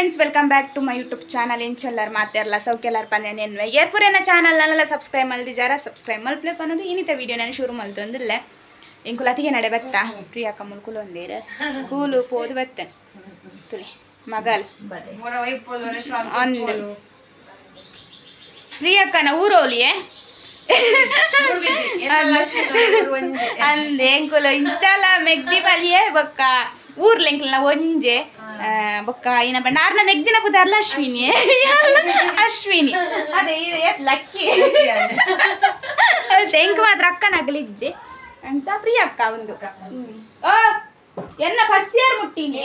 Friends, welcome back to my YouTube channel. ಇಂಚೆಲ್ಲರ್ ಮಾತೆರ್ಲ ಸೌಕ್ಯಲಾರ್ ಪಂದೆ ಏರ್ಪುರೇನ channel ನಲ್ಲ subscribe ಮಲ್ದಿಜಾರ subscribe ಮಲ್ಪ್ಲೆ ಪನ್ನೋದು ಇನ್ನಿತ video ನಾನು ಶುರು ಮಲ್ತೊಂದಿಲ್ಲ. ಇಂಕುಲತಿಗೆ ನಡೆ ಬತ್ತ ಪ್ರಿಯಾಕ ಮುಲ್ಕುಲು ಒಂದೇರ ಸ್ಕೂಲು ಪೋದು ಬತ್ತೆ ತುಲಿ ಮಗಲ್ ಅಂದು ಪ್ರಿಯಕ್ಕನ ಊರೋಲಿಯೇ ಅಂದೆ ಎಂಕುಲು ಇಂಚಲ ಮೆಗ್ದಿ ಬಲಿಯೇ ಬೊಕ್ಕ ಊರ್ಲ ಎಂಕುಲ್ನ ಒಂಜೆ ಬೊಕ್ಕ ಇನ್ನ ಬಣ್ಣ ಆರ್ನ ಮೆಗ್ದಿನ ಪುದಾರ್ಲ ಅಶ್ವಿನಿ ಅಶ್ವಿನಿ ಅದೇ ಲಕ್ಕಿ ಎಂಕ್ ಮಾತ್ರ ಅಕ್ಕನಾಗಲಿಜ್ಜೆ ಅಂಚ ಪ್ರಿಯಕ್ಕ ಒಂದು ಓ ಎನ್ನ ಪರ್ಸಿಯಾರ್ ಮುಟ್ಟಿನಿ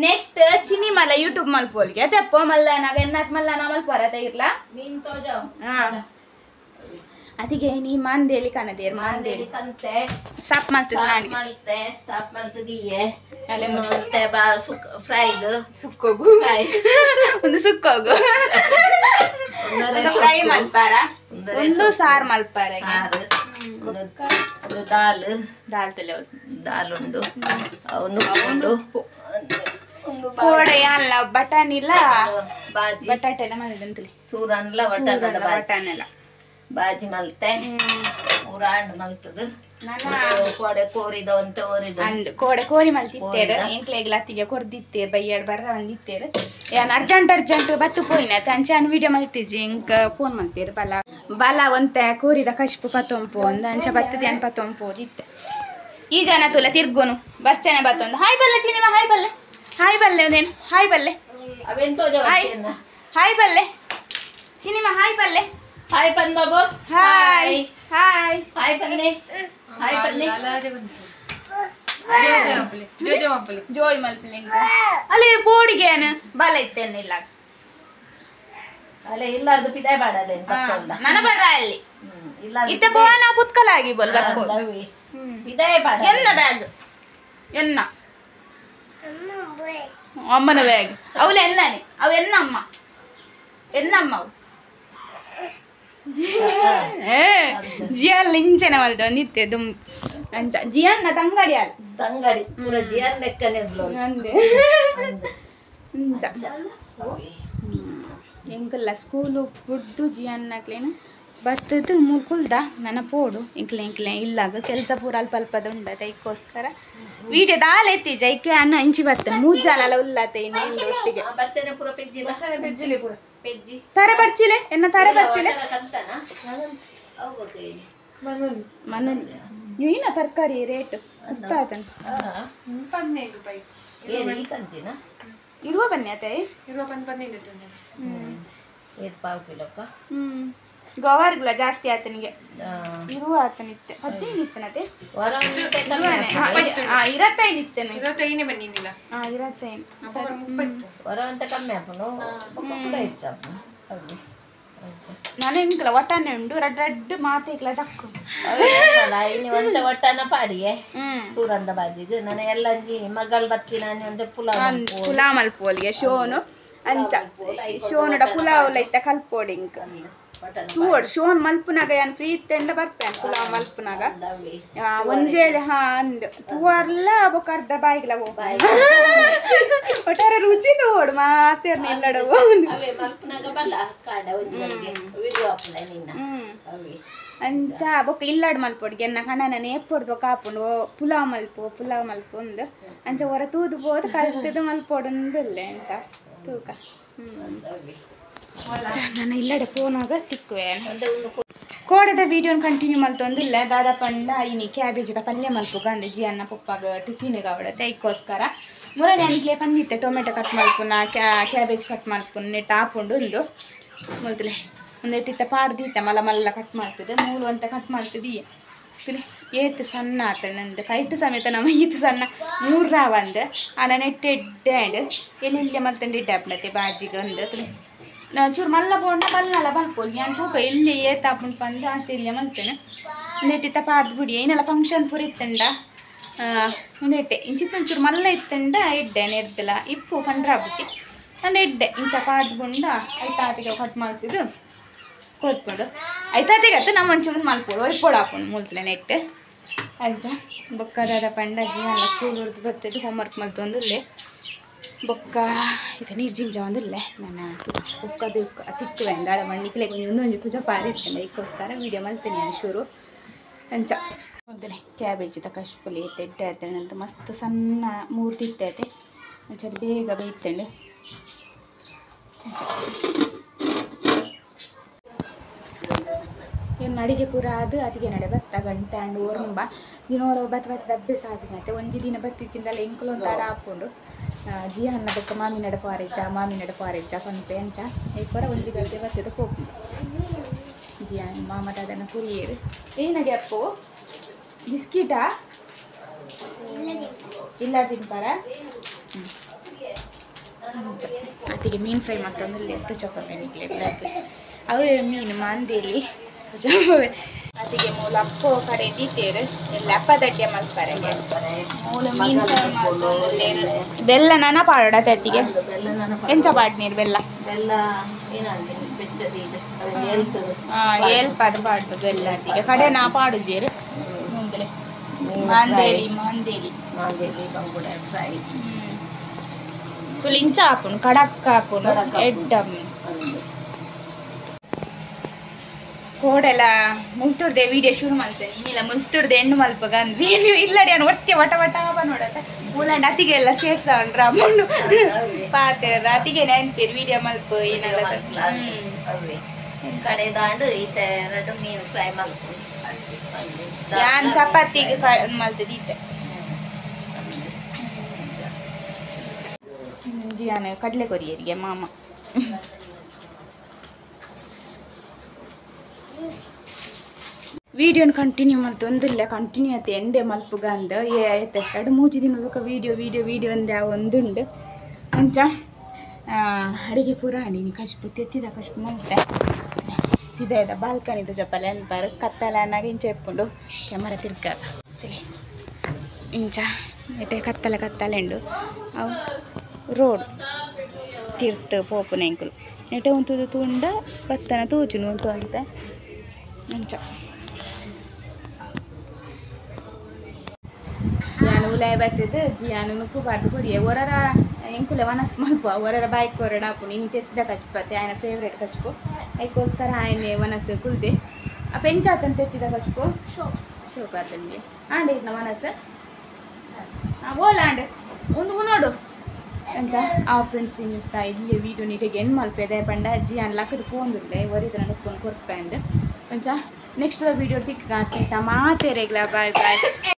ನೆಕ್ಸ್ಟ್ ಚಿನಿ ಮಲ್ಲ ಯೂಟ್ಯೂಬ್ ಮಲ್ಪೋಲ್ಗೆ ತೆಪ್ಪ ಮಲ್ಲ ನಾವ್ ಎನ್ನಾತ್ ಮಲ್ಲ ನಾ ಮಲ್ಪೋರ ಇರ್ಲ ಅದಿಗೆ ನೀ ಮಾಂದೇಲಿ ಕನದೇರ್ ಮಾಂದೇಲಿ ಕಂತೆ ಸಾಪ್ ಮಾಡ್ತದ ನಾಡಿಗೆ ಮಲ್ತೆ ಸಾಪ್ ಮಾಡ್ತದಿಯೇ ಅಲೆ ಮತ್ತೆ ಬಾ ಸುಕ್ ಫ್ರೈಗ್ ಸುಕ್ಕೋಗು ಒಂದು ಸುಕ್ಕೋಗು ಒಂದು ಫ್ರೈ ಮಲ್ಪಾರ ಒಂದು ಸಾರ್ ಮಲ್ಪಾರ ಒಂದು ದಾಲ್ ದಾಲ್ ತಲೆ ದಾಲ್ ಉಂಡು ಅವನು ಉಂಡು ಕೋಡೆ ಅಲ್ಲ ಬಟಾಣಿಲ್ಲ ಬಾಜಿ ಬಟಾಟೆ ಎಲ್ಲ ಮಾಡಿದಂತಲಿ ಸೂರನ್ಲ ಬಟಾಣದ ಬಟಾಣೆಲ್ಲ ಬಾಜಿ ಮಲ್ತೆ ಊರಾಂಡ್ ಮಲ್ತದ ಕೋಡೆ ಕೋರಿದ ಅಂತ ಓರಿದ ಅಂದ್ ಕೋಡೆ ಕೋರಿ ಮಲ್ತಿತ್ತೇರು ಎಂಕ್ಲೆಗ್ಲ ಅತ್ತಿಗೆ ಕೊರ್ದಿತ್ತೇರು ಬೈಯಾಡ್ ಬರ್ರ ಒಂದಿತ್ತೇರು ಏನ್ ಅರ್ಜೆಂಟ್ ಅರ್ಜೆಂಟ್ ಬತ್ತು ಪೋಯಿನ ಅಂಚೆ ವಿಡಿಯೋ ಮಲ್ತಿಜ್ಜಿ ಇಂಕ ಫೋನ್ ಮಲ್ತೇರು ಬಲ ಬಲ ಒಂತೆ ಕೋರಿದ ಕಶ್ಪು ಪತ್ತೊಂಪು ಒಂದು ಅಂಚೆ ಬತ್ತದ ಏನ್ ಪತ್ತೊಂಪು ಇತ್ತೆ ಈ ಜನ ತುಲ ತಿರ್ಗುನು ಬರ್ಚನೆ ಬತ್ತೊಂದು ಹಾಯ್ ಬಲ್ಲೆ ಚಿನಿಮ ಹಾಯ್ ಬಲ್ಲೆ ಹಾಯ್ ಬಲ್ಲೆ ಒಂದೇನು ಹಾಯ್ ಬಲ್ಲೆ ಹಾಯ್ ಹಾಯ್ ಬಲ್ಲೆ ಚಿನಿಮ ಹಾಯ್ ಬಲ್ಲೆ ಹಾಯ್ ಪನ್ ಬಾಬು ಹಾಯ್ ಹಾಯ್ ಹಾಯ್ ಪನ್ನೆ ಹಾಯ್ ಪನ್ನೆ ಜೋಯ್ ಮಲ್ಪಲೆ ಅಲ್ಲೇ ಬೋಡಿಗೆ ಬಲ ಇತ್ತೇನೆ ಇಲ್ಲ ಅಲ್ಲೇ ಇಲ್ಲ ಅದು ಪಿದಾಯ್ ಬಾಡಲೆ ನನ ಬರ್ರ ಅಲ್ಲಿ ಇಲ್ಲ ಇತ್ತೆ ಬೋನ ಪುತ್ಕಲಾಗಿ ಬೋಲ್ ಬರ್ಕೋ ಪಿದಾಯ್ ಬಾಡ ಎನ್ನ ಬ್ಯಾಗ್ ಎನ್ನ ಅಮ್ಮನ ಬ್ಯಾಗ್ ಅವಳು ಎನ್ನಾನೆ ಅವು ಎನ್ನಮ್ಮ ಎನ್ನಮ್ಮ ಅವು ಜಿಯಲ್ ಇಂಚೆನ ಮಲ್ತ ಒಂದಿತ್ತೆ ದುಮ್ ಅಂಚ ಜಿಯನ್ನ ತಂಗಡಿ ಅಲ್ಲ ತಂಗಡಿ ಪೂರ ಜಿಯನ್ ಲೆಕ್ಕನೆ ಅಂದೆ ಅಂಚ ಎಂಕಲ್ಲ ಸ್ಕೂಲು ಬುಡ್ದು ಜಿಯನ್ನಕ್ಲೇನು ಬತ್ತದು ಮುಲ್ಕುಲ್ದ ನನ್ನ ಪೋಡು ಇಂಕ್ಲೆ ಇಂಕ್ಲೆ ಇಲ್ಲಾಗ ಕೆಲಸ ಪೂರ ಅಲ್ಪ ಅಲ್ಪದ ಉಂಡತೆ ಐಕ್ಕೋಸ್ಕರ ವಿಡಿಯೋ ದಾಲ ಎತ್ತಿ ಜೈಕೆ ಅನ್ನ ಇಂಚಿ ಬರ್ತೇನೆ ಮೂಜಾಲ ಉಲ್ಲತೆ ಇನ್ನು ಒಟ್ಟಿಗೆ ತಾರೆ ಬರ್ಚಿಲೆ ಎನ್ನ ತಾರೆ ಬರ್ಚಿಲೆ ಮನಲಿ ಏನ ತರಕಾರಿ ರೇಟ್ ಮಸ್ತ್ ಆತನ ಇರುವ ಬನ್ನಿ ಅತ್ತೆ ಗವಾರ್ಗುಲ ಜಾಸ್ತಿ ಆತನಿಗೆ ಇರುವ ಆತನಿತ್ತೆ 15 ಇತ್ತನತೆ 25 ಇತ್ತೇನೆ 25 ನಾನು ಇಂಕಲ ಒಟ್ಟಾನೆ ಉಂಡು ರಡ್ ರಡ್ ಮಾತೇಕ್ಲ ದಕ್ಕು ಒಟ್ಟಾನ ಪಾಡಿಯೇ ಸೂರಂದ ಬಾಜಿಗ್ ನಾನು ಎಲ್ಲ ಮಗಲ್ ಬತ್ತಿ ನಾನು ಒಂದೇ ಪುಲಾವ್ ಪುಲಾವ್ ಮಲ್ಪೋಲಿಗೆ ಶೋನು ಅಂಚ ಶೋನುಡ ಪುಲಾವ್ ಲೈತ ಕಲ್ಪೋಡಿ ಇಂಕ ತೂವಡ್ ಶೋನ್ ಮಲ್ಪುನಾಗ ಯಾನ್ ಫ್ರೀ ಇತ್ತೆಂಡ ಬರ್ಪೇನ್ ಪುಲಾವ್ ಮಲ್ಪುನಾಗ ಒಂಜೇಲೆ ಹಾ ಅಂದ್ ತೂವರ್ಲ ಬೊಕ್ಕ ಅರ್ಧ ಬಾಯಿಗ್ಲ ಒಟ್ಟಾರೆ ರುಚಿ ತೂವಡ್ ಮಾತೇರ್ನ ಇಲ್ಲಡ ಅಂಚ ಬೊಕ್ಕ ಇಲ್ಲಾಡ್ ಮಲ್ಪೊಡ್ಗೆ ಎನ್ನ ಕಣನ ಏಪೊಡ್ದು ಕಾಪುಂಡು ಪುಲಾವ್ ಮಲ್ಪು ಪುಲಾವ್ ಮಲ್ಪು ಒಂದು ಅಂಚ ಹೊರ ತೂದು ಪೋದು ಕಲ್ತದ ಮಲ್ಪೊಡೊಂದಿಲ್ಲ ಅಂಚ ತೂಕ ನಾನು ಇಲ್ಲಡೆ ಫೋನಾಗ ತಿಕ್ಕುವೆ ಕೋಡೆದ ವಿಡಿಯೋನ ಕಂಟಿನ್ಯೂ ಮಲ್ತೊಂದಿಲ್ಲ ದಾದಾ ಪಂಡ ಇನಿ ಕ್ಯಾಬೇಜ್ದ ಪಲ್ಯ ಮಲ್ಪು ಗಂಡ ಜಿಯನ್ನ ಪಪ್ಪಾಗ ಟಿಫಿನ್ಗೆ ಅವಡತ್ತೆ ಐಕ್ಕೋಸ್ಕರ ಮುರನೆ ಅನ್ಕ್ಲೆ ಪಂದಿತ್ತೆ ಟೊಮೆಟೊ ಕಟ್ ಮಲ್ಪುನ ಕ್ಯಾಬೇಜ್ ಕಟ್ ಮಲ್ಪುನ ನೆಟ್ ಆಪುಂಡು ಒಂದು ಮೊದಲೇ ಒಂದೆಟ್ಟಿತ್ತ ಪಾಡ್ದಿತ್ತೆ ಮಲ್ಲ ಮಲ್ಲ ಕಟ್ ಮಾಡ್ತದೆ ಮೂಲು ಅಂತ ಕಟ್ ಮಾಡ್ತದಿ ತುಲಿ ಏತು ಸಣ್ಣ ಆತ ನಂದು ಕೈಟು ಸಮೇತ ನಮ್ಮ ಈತು ಸಣ್ಣ ಮೂರ್ರ ಒಂದು ಆನ ನೆಟ್ ಎಡ್ಡೆ ಎಲ್ಲಿ ಇಲ್ಲೇ ಮಲ್ತಂಡು ಇಡ್ಡೆ ಆಪ್ನತೆ ಬಾಜಿಗೆ ಒಂದು ತುಲಿ ಚೂರು ಮಲ್ಲ ಬೋಂಡ ಬಲ್ಲಲ್ಲ ಬಲ್ಪೋಲ್ ನಾನು ತೂಕ ಎಲ್ಲಿ ಏತಾಪುಂಡು ಪಂದು ಅಂತ ಇಲ್ಲೇ ಮಲ್ತೇನೆ ಒಂದೆಟ್ಟಿತ್ತ ಪಾಡ್ದು ಬಿಡಿ ಏನೆಲ್ಲ ಫಂಕ್ಷನ್ ಪೂರ ಇತ್ತಂಡ ಒಂದೆಟ್ಟೆ ಇಂಚಿತ್ತ ಒಂಚೂರು ಮಲ್ಲ ಇತ್ತಂಡ ಎಡ್ಡೆ ನೆರ್ದಲ ಇಪ್ಪು ಪಂಡ್ರಾಬುಜಿ ಅಂಡ ಎಡ್ಡೆ ಇಂಚ ಪಾಡ್ದು ಬುಂಡ ಐತಾತಿಗೆ ಕಟ್ ಮಾಡ್ತಿದ್ದು ಕೊರ್ಪುಂಡು ಐತಾತಿಗತ್ತು ನಮ್ಮ ಒಂಚೂರು ಮಲ್ಪೋಡು ಒಯ್ಪೋಡು ಹಾಪುಂಡು ಮೂಲ್ತಲೆ ನೆಟ್ ಅಂಚ ಬೊಕ್ಕದಾದ ಪಂಡ ಜೀವನ ಸ್ಕೂಲ್ ಹುಡ್ದು ಬರ್ತದೆ ಹೋಮ್ವರ್ಕ್ ಮಲ್ತೊಂದುಲ್ಲೆ ಬೊಕ್ಕ ಇತ್ತೆ ನೀರು ಜಿಂಜ ಒಂದಿಲ್ಲ ನನ್ನ ಬೊಕ್ಕದು ತಿಕ್ಕುವೆ ದಾದ ಮಣ್ಣಿಕ್ಲೆ ಒಂಜಿ ಒಂದೊಂಜಿ ತುಜ ಪಾರಿ ಇರ್ತೇನೆ ಅದಕ್ಕೋಸ್ಕರ ವೀಡಿಯೋ ಮಲ್ತೇನೆ ನಾನು ಶುರು ಅಂಚ ಮೊದಲೇ ಕ್ಯಾಬೇಜಿದ ಕಶ್ಪುಲಿ ಎಡ್ಡೆ ಆಯ್ತೇನೆ ಅಂತ ಮಸ್ತ್ ಸಣ್ಣ ಮೂರ್ತಿ ಇತ್ತೈತೆ ಅಂಚ ಅದು ಬೇಗ ಬೇಯ್ತೇನೆ ಏನು ಅಡಿಗೆ ಪೂರ ಅದು ಅದಕ್ಕೆ ನಡೆ ಬತ್ತ ಗಂಟೆ ಆಂಡ್ ಓರ್ಂಬ ದಿನೋಲ ಬತ್ತ ಬತ್ತ ಅಭ್ಯಾಸ ಆಪಿನತ್ತೆ ಒಂಜಿ ದಿನ ಬತ್ತಿಚ್ಚಿಂದಲ್ಲ ಎಂಕುಲು ಒಂಥರ ಹಾಕೊಂಡು ಜಿಯನ್ನ ಬೊಕ್ಕ ಮಾಮಿ ನಡೆ ಪಾರೆಜ್ಜ ಮಾಮಿ ನಡೆ ಪಾರೆಜ್ಜ ಪನ್ಪೆ ಅಂಚ ಐಪರ ಒಂಜಿ ಗಂಟೆ ಬತ್ತದ ಪೋಪಿ ಜಿಯಾನ್ ಮಾಮ ದಾದನ ಕುರಿಯೇರು ಏನಾಗೆ ಅಪ್ಪು ಬಿಸ್ಕಿಟಾ ಇಲ್ಲ ತಿನ್ಪಾರ ಅತ್ತಿಗೆ ಮೀನು ಫ್ರೈ ಮತ್ತೊಂದು ಎತ್ತು ಚೊಕ್ಕ ಅವು ಮೀನು ಮಾಂದೇಲಿ ಅತ್ತಿಗೆ ಮೂಲ ಅಪ್ಪು ಕಡೆ ದೀತೇರು ಎಲ್ಲ ಅಪ್ಪದಡ್ಡೆ ಮಲ್ಪರೆ ಮೂಲ ಮೀನು ಫ್ರೈ ಬೆಲ್ಲ ನನ ಪಾಡೋಡತ್ತೆ ಅತ್ತಿಗೆ ಎಂಚ ಪಾಡ್ ನೀರು ಬೆಲ್ಲ ಬೆಲ್ಲ ಏಲ್ಪದ ಪಾಡ್ದು ಬೆಲ್ಲ ಅತ್ತಿಗೆ ಕಡೆ ನಾ ಪಾಡು ಜೇರು ಮುಂದಲೆ ಮಾಂದೇಲಿ ಮಾಂದೇಲಿ ಮಾಂದೇಲಿ ಬಂಗುಡೆ ಫ್ರೈ ತುಲಿ ಇಂಚ ಹಾಪುನು ಕಡಕ್ ಹಾಪುನು ಎಡ್ಡ ಕೋಡೆಲ್ಲ ಮುಲ್ತುರ್ದೆ ವೀಡಿಯೋ ಶುರು ಮಲ್ತೇನೆ ಇನ್ನಿಲ್ಲ ಮುಲ್ತುರ್ದೆ ಹೆಣ್ಣು ಮಲ್ಪಗ ವೀಡಿಯೋ ಇಲ್ಲಡಿ ಅನ್ ಒತ್ತೆ ವಟ ವಟ ನೋಡತ್ತ ಮೂಲಂಡ ಅತಿಗೆ ಎಲ್ಲ ಸೇರ್ಸವನ್ರ ಅಮ್ಮಣ್ಣು ಪಾತೆ ಅತಿಗೆ ನೆನ್ಪಿರ್ ವೀಡಿಯೋ ಮಲ್ಪ ಏನೆಲ್ಲ ಕಡೆ ದಾಂಡು ಈತೆ ಎರಡು ಮೀನು ಫ್ರೈ ಮಲ್ಪು ಯಾನ್ ಚಪಾತಿಗೆ ಮಲ್ತದ ಈತೆ ಜಿಯಾನ ಕಡಲೆ ಕೊರಿಯರಿಗೆ ಮಾಮ ವೀಡಿಯೋನ ಕಂಟಿನ್ಯೂ ಮಲ್ತು ಒಂದಿಲ್ಲ ಕಂಟಿನ್ಯೂ ಆಯ್ತು ಎಂಡೆ ಮಲ್ಪುಗ ಅಂದ ಏ ಆಯ್ತು ಎರಡು ಮೂಜಿ ದಿನ ಬೊಕ ವೀಡಿಯೋ ವೀಡಿಯೋ ವೀಡಿಯೋ ಅಂದೆ ಆ ಒಂದುಂಡು ಅಂಚ ಅಡಿಗೆ ಪೂರ ನೀನು ಕಶ್ಪು ತೆತ್ತಿದ ಕಶ್ಪು ಮಲ್ತೆ ಇದೆ ಇದೆ ಬಾಲ್ಕನಿದ ಚಪ್ಪಲೆ ಅನ್ಪಾರು ಕತ್ತಲ ಅನ್ನಾಗ ಇಂಚ ಎಪ್ಪುಂಡು ಕ್ಯಾಮರಾ ತಿರ್ಗಾಗ ತಿಳಿ ಇಂಚ ಎಟೆ ಕತ್ತಲೆ ಕತ್ತಲೆ ಉಂಡು ಅವು ರೋಡ್ ತಿರ್ತು ಪೋಪುನ ಎಂಕುಲು ಎಟೆ ಉಂತುದು ತೂಂಡ ಬತ್ತನ ತೋಜುನು ಉಂತು ಅಂತ ಅಂಚ ಯಾನು ಉಲಾಯ ಬತ್ತಿದ್ದು ಜಿಯಾನು ನುಪ್ಪು ಬಾರ್ದು ಕೊರಿಯೆ ಒರರ ಎಂಕುಲೆ ವನಸ್ ಮಲ್ಪ ಒರರ ಬಾಯ್ಕ್ ಕೊರಡ ಆಪುಂಡು ಇನಿ ತೆತ್ತಿದ ಕಚ್ಪತ್ತೆ ಆಯನ ಫೇವ್ರೇಟ್ ಕಚ್ಪು ಅದಕ್ಕೋಸ್ಕರ ಆಯನೆ ವನಸ್ ಕುಲ್ದೆ ಅಪ್ಪ ಎಂಚಾತನ್ ತೆತ್ತಿದ ಕಚ್ಪು ಶೋಕ್ ಆತನಿಗೆ ಆಂಡ ಇದ್ನ ವನಸ್ ಓಲ ಆಂಡ್ ಒಂದು ನೋಡು ಅಂಚ ಆ ಫ್ರೆಂಡ್ಸ್ ಇಂತ ಇಲ್ಲಿ ವೀಡಿಯೋ ನೀಟಾಗಿ ಎಂಡ್ ಮಲ್ಪೆದೆ ಪಂಡ ಜಿಯಾನ್ ಲಕ್ಕದ ಪೋಂದುಲ್ಲೆ ಒರಿದ ನುಪ್ಪುನ್ ಕೊರ್ಪೆ ಅಂದ್ ಅಂಚ ನೆಕ್ಸ್ಟ್ ವೀಡಿಯೋ ತಿಕ್ಕ ಮಾತೇರೆಗ್ಲ ಬಾಯ್ ಬಾಯ್.